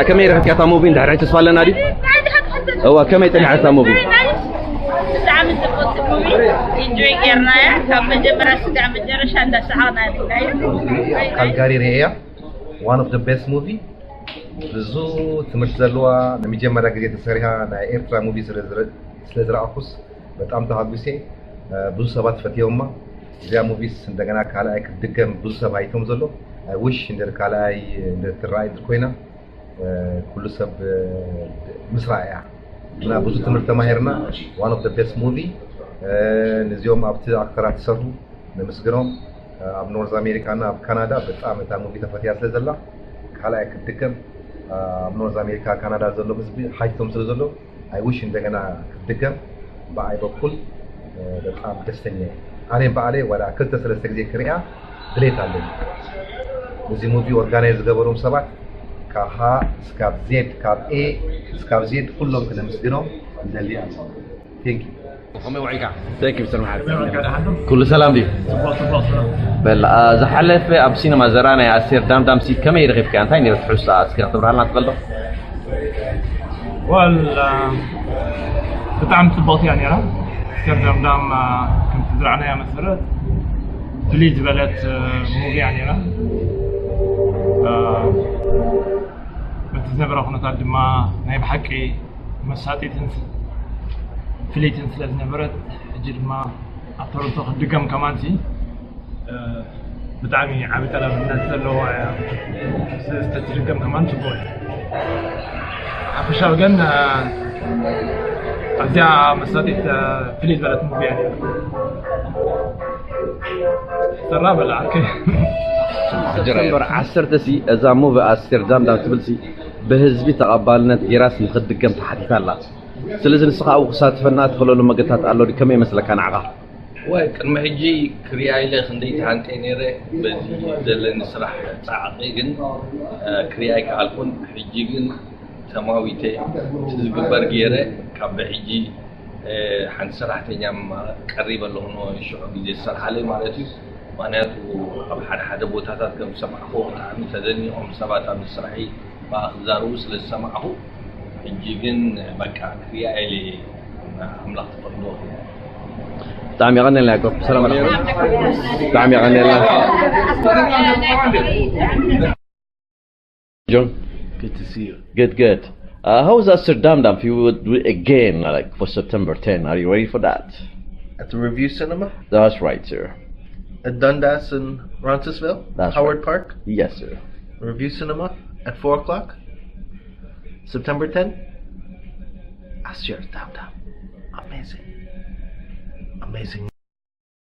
ከመይ ረኺብካ እታ ሙቪ? እንድሕር ሕጂ ተስፋ ኣለና ድዩ? እዋ፣ ከመይ ጸኒሓ እታ ሙቪ? ብጣዕሚ ጽብቕቲ ሙቪ፣ ኢንጆይ ጌርናያ ካብ መጀመርያ ስጋዕ መጨረሻ እንዳሰሓቕና ርኢናዮ። ካልጋሪ ርእያ one of the best movie፣ ብዙ ትምህርቲ ዘለዋ፣ ንመጀመርያ ግዜ ተሰሪሃ ናይ ኤርትራ ሙቪ ስለ ዝረኣኹስ በጣም ተሃጉሴ። ብዙ ሰባት ፈትዮማ። እዚኣ ሙቪስ እንደገና ካልኣይ ክትድገም ብዙ ሰብ ሃይቶም ዘሎ። I wish እንደ ካልኣይ እንደ ትረኣይ ኮይና ኩሉ ሰብ ምስ ረኣያ እና ብዙ ትምህርቲ ተማሂርና። One of the best movie። ነዚኦም ኣብቲ ኣክተራት ዝሰርሑ ነመስግኖም። ኣብ ኖርዝ ኣሜሪካ እና ኣብ ካናዳ በጣም እታ ሙቪ ተፈትያ ስለ ዘላ ካልኣይ ክትድገም ኣብ ኖርዝ ኣሜሪካ ካናዳ ዘሎ ህዝቢ ሓጅቶም ስለ ዘሎ I wish እንደገና ክትድገም ብኣይ በኩል በጣም ደስተኛ እየ። ኣነ በዓለይ ዋላ ክልተ ሰለስተ ግዜ ክሪኣ ድሌት ኣለኒ። እዚ ሙቪ ኦርጋናይዝ ዝገበሮም ሰባት ካብ ሃ እስካብ ዜድ ካብ ኤ እስካብ ዜድ ኩሎም ክነመስግኖም ይደሊ ኣሎ። Thank you። ከመይ ውዒልካ? Thank you Mister መሓሪ። ኩሉ ሰላም ድዩ? በል ዝሓለፈ ኣብ ሲነማ ዘርኣናያ ኣስቴር ዳምዳምሲ ከመይ ረኺብካያ? እንታይ ነይሩ ትሕዝቶኣ? እስኪ ክትብርሃልና ትኽእል ዶ? ወል ብጣዕሚ ጽብቕቲ እያ ነይራ። ኣስቴር ዳምዳም ከምቲ ዝረኣናያ መሰረት ፍልይ ዝበለት ሙቪ እያ ነይራ። በቲ ዝነበረ ኩነታት ድማ ናይ ብሓቂ መሳጢትን ፍልይትን ስለ ዝነበረት ሕጂ ድማ ኣብ ቶሮንቶ ክትድገም ከማንሲ ብጣዕሚ ዓቢ ጠላብነት ዘለዎ እያ። ተትድገም ከማን ጽቡቕ እዩ። ሓፈሻዊ ግን ኣዝያ መሳጢት ፍልይ ዝበለት ሙቪ እያ። ሰራ በላ ዓርከይ። ሰፕተምበር ዓሰርተ ሲ እዛ ሙቪ ኣስቴር ዳምዳም ትብል ሲ ብህዝቢ ተቐባልነት ጌራስ ንክትድገም ተሓቲታ ኣላ። ስለዚ ንስኻ ኣብኡ ክሳትፈና ትኽእለሉ መገድታት ኣሎ ድዩ? ከመይ ይመስለካ ንዓኻ? ዋይ ቅድሚ ሕጂ ክሪኣ ኢለ ክንደይ ተሃንጠ ነይረ በዚ ዘለኒ ስራሕ ፃዕቂ ግን ክሪኣ ኣይከኣልኩን። ሕጂ ግን ተማዊተ እቲ ዝግበር ገይረ ካብ ብሕጂ ሓንቲ ሰራሕተኛ ቀሪበ ኣለኹ ንሽዑ ግዜ ዝሰርሓለይ ማለት እዩ። ምክንያቱ ኣብ ሓደ ሓደ ቦታታት ከም ዝሰማዕኩ ብጣዕሚ ተደኒቖም ሰባት ኣብ ስራሐይ ብኣ ክዛረቡ ስለ ዝሰማዕኹ ሕጂ ግን በቃ ክሪኣ ኢለ ኣምላኽ ተፈቅዶ ብጣዕሚ የቐንየልና ያቆብ ሰላም ኣለኩም። ብጣዕሚ የቐንየልና። John, Good to see you. Good, good. Uh, how is Amsterdam done for you with- with- again, like for September ten? Are you ready for that? At the Review Cinema That's right, sir. at Dundas in Roncesvalles, That's Howard right. Park. Yes, sir. Review Cinema at four o'clock, September tenth. Amsterdam, amazing, amazing.